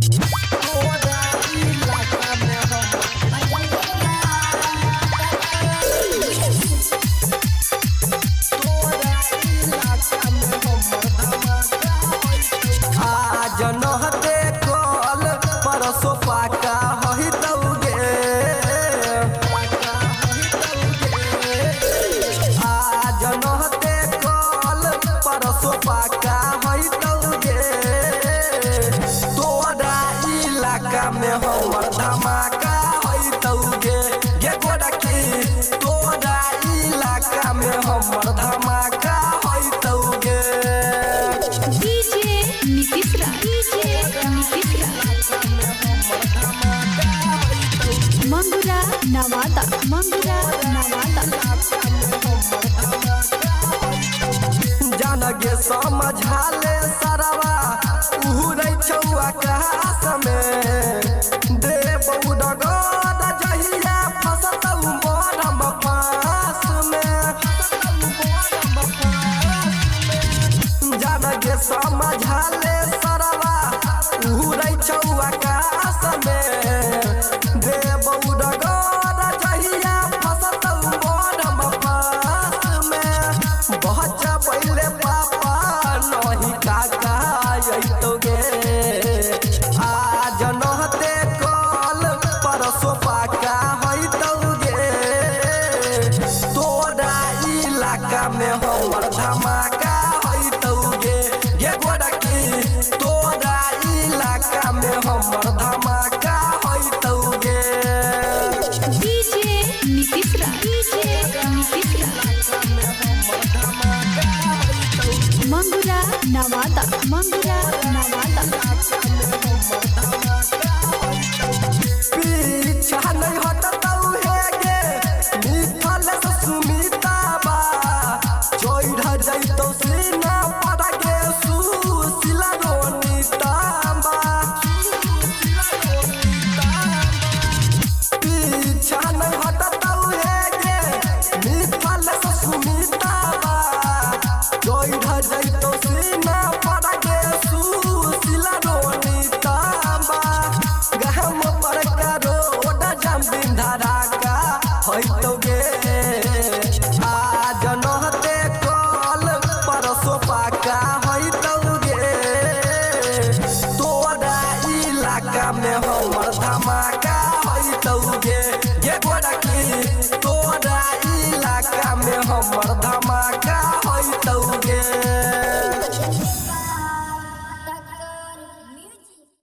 तोरा इलाका में हमर तोरा इलाका में हमर धमाका होइतौ। आज नहते कल परसो पाका होइतौ गे। आज नहते कल परसो पाका होइतौ गे। तोरा इलाका में हमर धमाका होइतौ गे। गे गोरकी तोरा इलाका में हमर धमाका होइतौ गे। डीजे नीतीश राज, डीजे नीतीश राज, मंगुरा नवादा, मंगुरा नवादा। जान गे समझाले सरवा उड़ै छौ आकाश में। दे डगद जहिया फसतौ बरम फाँस में। जान गे समझाले सरवा उड़ै छौ आकाश में। दे डगद जहिया फसतौ बरम फाँस में। बच्चा पहिले पापा नहीं काका अइतौ गे। आज नहते कल परसो पाका होइतौ गे। तोरा इलाका में हमर धमाका होइतौ गे। गे गोरकी तोरा इलाका में हमर धमाका होइतौ गे। डीजे नीतीश राज, डीजे नीतीश राज, मंगुरा नवादा, मंगुरा नवादा। पीछा नहीं हटतौ हे गे मिथल से सुमिता बा। चढ़ जैतौ सीना पर गे सुशीला रोनिता बा। पीछा नहीं हटतौ हे गे मिथल से सुमिता बा। चढ़ जैतौ सीना पर गे सुशीला रोनिता बा। गहम पर करो जम धराका होइतौ गे। आज नहते कल परसो पाका होइतौ गे। तोरा इलाका में हमर धमाका होइतौ गे। गे गोरकी तोरा इलाका में हमर धमाका होइतौ